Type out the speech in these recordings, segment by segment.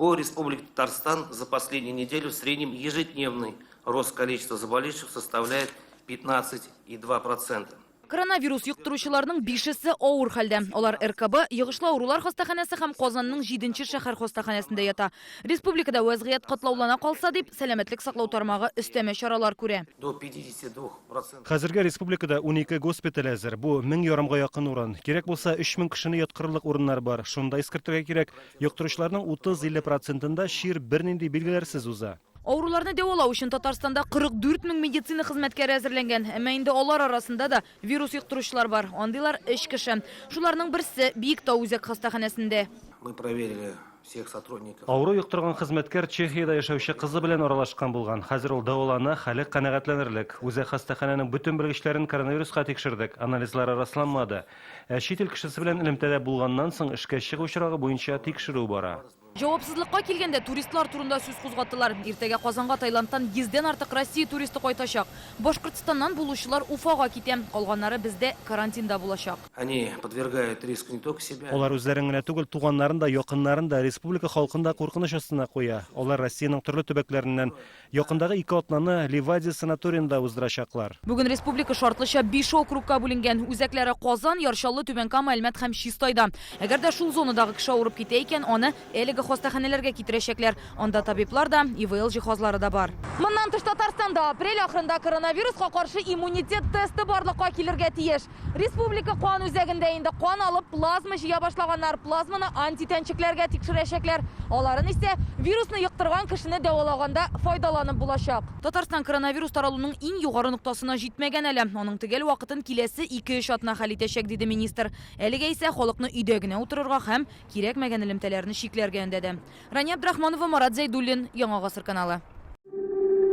По Республике Татарстан за последнюю неделю в среднем ежедневный рост количества заболевших составляет 15,2%. Коронавирус йоктыручыларның бишесе авыр хәлдә. Алар РКБ, йогышлы авырулар хастаханәсе һәм Казанның җиденче шәһәр хастаханәсендә ята. Республикада вәзгыять катлаулана калса дип, сәламәтлек саклау тармагы өстәмә чаралар күрә. До 52%. Хәзергә республикада 12 госпиталь әзер. Бу, мең ярымга якын урын. Кирәк булса, 3000 кешене яткырырлык урыннар бар. Шуны да искәртергә кирәк, йоктыручыларның 30-50 процентында чир бернинди билгеләрсез уза. Авыруларны дәвалау өчен Татарстанда 44 мең медицина хезмәткәре әзерләнгән. Әмма инде алар арасында да вирус йоктыручылар бар. Андыйлар өч кеше. Шуларның берсе, Биектау үзәк хастаханәсендә. Мы проверили всех сотрудников. Авыру йоктырган хезмәткәр Чехиядә яшәүче кызы белән аралашкан булган. Хәзер ул дәвалана, хәле канәгатьләнерлек. Үзәк хастаханәнең бөтен белгечләрен коронавируска тикшердек, анализлары расланмады. Ә чит ил кешесе белән элемтәдә булганнан соң эшкә чыгу очрагы буенча тикшерү бара. Җавапсызлыкка килгәндә, туристлар турында сүз кузгаттылар. Иртәгә Казанга Таиландтан йөздән артык Россия туристы кайтачак. Башкортстаннан булучылар Уфага китә, калганнары бездә карантинда булачак. Они подвергают риску не только себя. Алар үзләрен генә түгел, туганнарын да, якыннарын да, республика халкын да куркыныч астына куя. Алар Россиянең төрле төбәкләреннән Якындагы ике атнаны Ливадия санаториенда уздырачаклар. Бүген республика шартлыча биш округка бүленгән. Үзәкләре Казан, Яр Чаллы, Түбән Кама, Әлмәт һәм Чистайда. Әгәр дә шул зонадагы кеше авырып китә икән, аны әлеге хастаханәләргә китерәчәкләр. Анда табиблар да, ИВЛ җиһазлары да бар. Моннан тыш Татарстанда апрель ахырында коронавируска каршы иммунитет тесты барлыкка килергә тиеш. Республика кан үзәгендә инде кан алып, плазма җыя башлаганнар. Плазманы антитәнчекләргә тикшерәчәкләр. Аларын исә вирусны йоктырган кешене дәвалаганда файдаланып булачак. Татарстан коронавирус таралуның иң югары ноктасына җитмәгән әле. Аның төгәл вакытын киләсе ике-өч атна хәл итәчәк, диде министр. Әлегә исә халыкны өйдә генә утырырга һәм кирәкмәгән элемтәләрне чикләргә өндәде. Рания Абдрахманова, Марат Зәйдуллин, Яңа Гасыр каналы.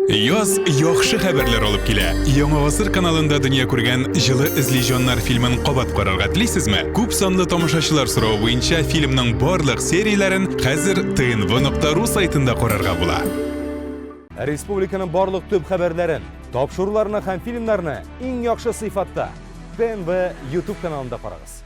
Яз яхшы хәбәрләр алып килә. Яңа Гасыр каналында дөнья күргән Җылы эзли җаннар фильмын кабат карарга телисезме? Күп санлы тамашачылар соравы буенча фильмның барлык серияләрен хәзер tnv.ru сайтында карарга була. Республиканың барлык төп хәбәрләрен, тапшыруларны һәм фильмнарны иң яхшы сыйфатта ТНВ YouTube каналында карагыз.